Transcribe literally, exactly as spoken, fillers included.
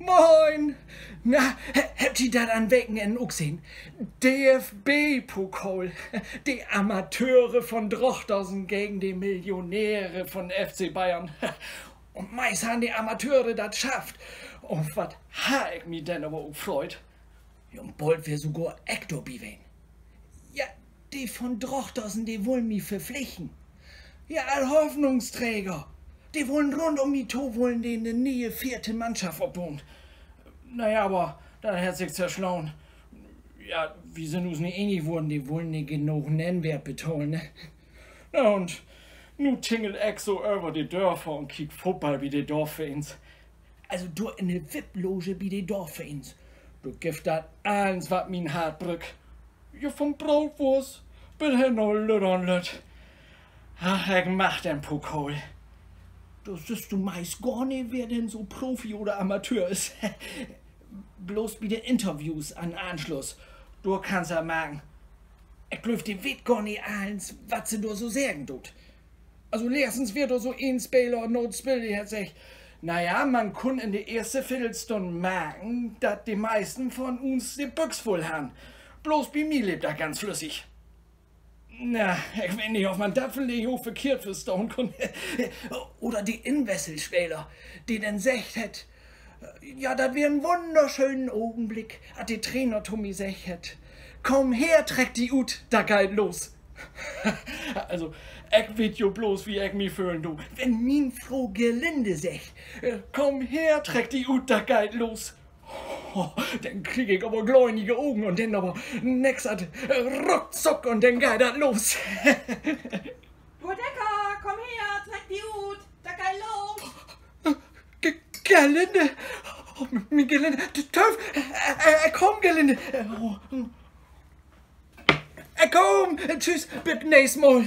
Moin! Na, he-, hebbt ji dat an Wekenenn ok sehn? D F B-Pokal. De Amateure von Drochtersen gegen de Millionäre von F C Bayern. Un meist harrn de Amateure dat schafft. Un wat harr ik mi denn aver ok freut. Ja, un bold weer sogor ik dorbi ween. Ja, de von Drochtersen, de wullen mi verpflichten. Ja, as Hoffnungsträger. De wullen rund um mi to, wullen de 'ne ne'e veerte Mannschaft opboen. Na ja, aver dat hett sik zerslaan. Ja, wi sünd us nich enig worrn, de wullen nich genoog Nennweert betahlen, ne? Na, un nu tingel ik so över de Dörfer un kiek Football bi de Dorfvereens. Also dor in de V-I-P-Loge bi de Dorfvereens, dor gifft dat allens, wat mien Hart bruukt. Ja, von Brootwust bit hen na Lütt un Lütt. Ach, ik mag den Pokal. Dor sühst du meist gor nich, wer denn so Profi oder Amateur is. Bloots bi de Interviews an'n Anschluss, dor kannst dat marken. Ik glööv, de weet gor nich allens, wat se dor so seggen doot. Also letztens weer dor so een Speler na't Spill, de hett seggt: Na ja, man kunn in de eerste Viddelstunn marken, dat de meisten von uns de Büx vull harrn. Bloots bi mi leep dat ganz flüssig. Na, ik weet nich, of man dat villicht ok verkehrt verstahn kunn. Oder de Inwesselspeler, de denn seggt hett: Ja, dat weer en wunnerschönen Ogenblick, as de Trainer to mi seggt hett: Kumm her, treck di ut, dat geiht los. Also, ik weet jo bloots, wie ik mi föhlen do, wenn mien Fro Gerlinde seggt: Kumm her, treck di ut, dat geiht los. Denn krieg ik aver gleunige Ogen un denn aver nix as ruckzuck un denn geiht dat los. Buur Decker, kumm her, treck di ut, dat geiht los. Ge-, Gerlinde! Oh, mien Gerlinde, de Tööv, ik kaam, Gerlinde. Ik kaam, tschüüs, bit nächst Mal.